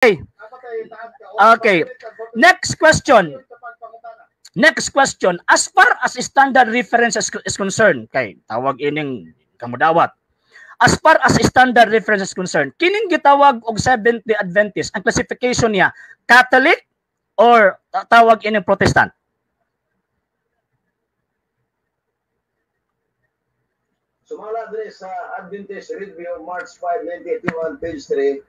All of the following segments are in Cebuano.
Okay. Next question. Next question. As far as standard reference is concerned, kay tawag ining kamudawat. As far as standard reference is concerned, kining gitawag og Seventh-day Adventist, ang classification niya, Catholic or tawag ining Protestant? Sumala diri sa Adventist Review, March 5, 1981, page 3.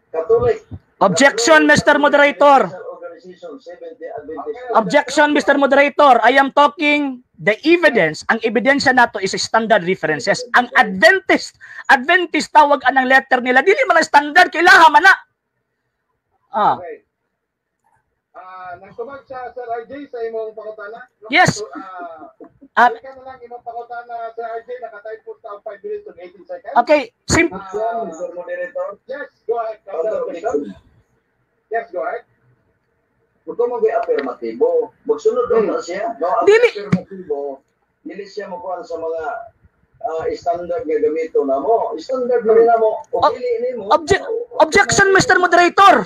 Catholic. Objection, Mr. Moderator. Objection, Mr. Moderator. I am talking the evidence. Ang ebidensya nato is standard references. Ang Adventist tawag anang letter nila. Dili man ang standard, kailangan man na. Ah. Okay. Nagtubag siya, Sir RJ, sa imong pangutana? Yes. Balikan na lang imong pangutana, Sir RJ. Naka-time po sa 5 minutes and 18 seconds. Okay. Mr. Moderator. Yes, go ahead. Yes, go ahead. Ito mo kay affirmatibo. Magsunod na siya. No, ang Dili. affirmatibo, dili siya makuha sa mga standard nga gamito na mo. Standard na rin na mo. O dili nimo. Objection, Mr. Moderator.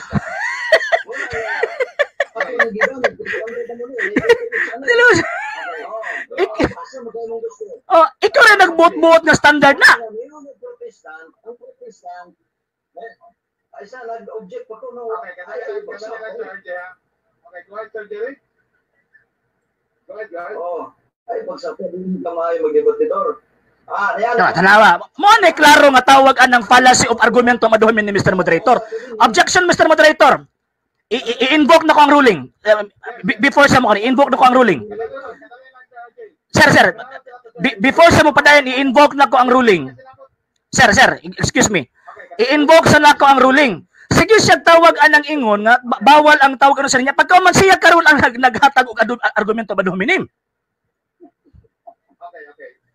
Oh, ikaw rin nagbuot-buot na standard na. Ang Protestant, ay sa nag-object pa ko no. Okay, okay, go ahead, Sir Jerry. Go ahead, go ahead. Oh, ay pagsapod din kamay magdebatidor. Ah, yan. Tanawa. Mo ni klaro nga tawag anang fallacy of argumento maduhom ni Mr. Moderator. Objection, Mr. Moderator. I-invoke na ko ang ruling. Before sa mo kani, invoke na ko ang ruling. Sir, before sa mo padayon, i-invoke na ko ang ruling. Sir, excuse me. I-invoke sa nako ang ruling. Sige siya tawag anang ingon nga bawal ang tawag ano sa niya. Pagka man siya karon ang naghatag og argumento ad hominem. Okay.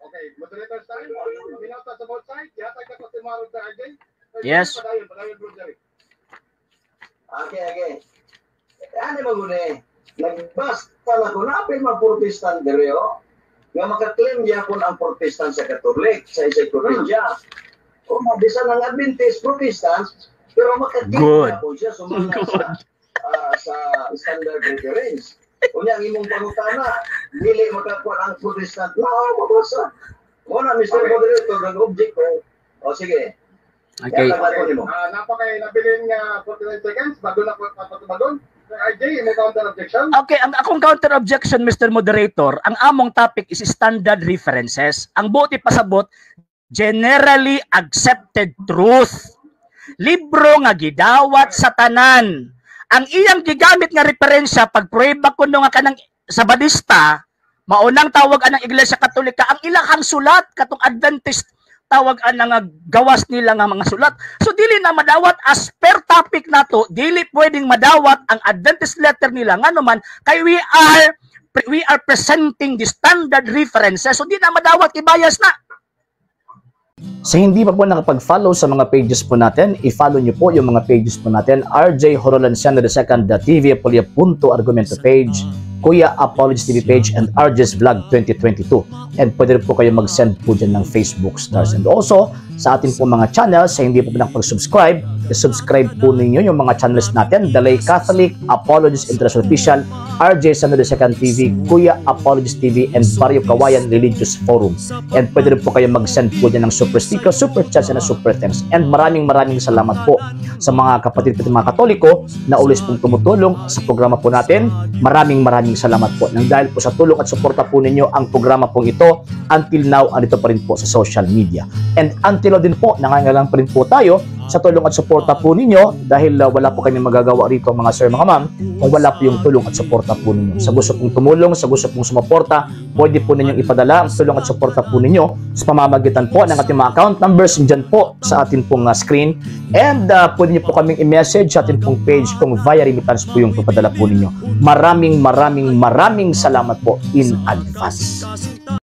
Okay, moderator time. Minata sa both sides. Yatag na ko si Marod sa RJ. Yes. Padayon, bro Jerry. Okay. Ano magune? Nagbasta na ko napil mga Protestant diri oh. Nga makaklaim gyapon ang Protestant sa Katolik sa isang probinsya. O bisan ang Adventist Protestant pero makaklaim gyapon siya sumala sa standard reference. Unya ang imong pangutana, dili makakuan ang Protestant. No, mabasa. Mo na Mr. Moderator nag-object ko. O sige. Okay. Napakay nabilin nga 49 seconds bago na ko patubagon. RJ, imong counter objection? Okay, ang akong counter objection, Mr. Moderator, ang among topic is standard references. Ang buot ipasabot, generally accepted truth. Libro nga gidawat sa tanan. Ang iyang gigamit nga referensya pag pruweba kuno nga kanang Sabadista, maunang tawag anang Iglesia Katolika, ang ilahang sulat katong Adventist tawag ang nga gawas nila nga mga sulat. So dili na madawat as per topic nato, dili pwedeng madawat ang Adventist letter nila ngano man kay we are presenting the standard references. So di na madawat kay bias na. Sa hindi pa po nakapag-follow sa mga pages po natin, i-follow nyo po yung mga pages po natin. RJ Horolanciano II, TV Apolia Argumento page, Kuya Apologies TV page, and RJ's Vlog 2022. And pwede rin po kayo mag-send po dyan ng Facebook stars. And also, sa atin po mga channels, sa hindi po nakapag-subscribe, i-subscribe po ninyo yung mga channels natin. Dalay Catholic, Apologies International Official, RJ Sano II TV, Kuya Apologies TV, and Barrio Kawayan Religious Forum. And pwede rin po kayo mag-send po dyan ng super sticker, super chats, and super thanks. And maraming maraming salamat po sa mga kapatid po mga Katoliko na ulis pong tumutulong sa programa po natin. Maraming maraming salamat po. Nang dahil po sa tulong at suporta po ninyo ang programa pong ito, until now, andito pa rin po sa social media. And until now din po, nangangailangan pa rin po tayo sa tulong at suporta po ninyo dahil wala po kami magagawa rito mga sir, mga ma'am, kung wala po yung tulong at suporta po ninyo. Sa gusto pong tumulong, sa gusto pong sumuporta, pwede po ninyong ipadala ang tulong at suporta po ninyo sa pamamagitan po ng ating mga account numbers dyan po sa ating pong screen. And pwede niyo po kaming i-message sa ating pong page kung via remittance po yung papadala po ninyo. Maraming maraming maraming salamat po in advance.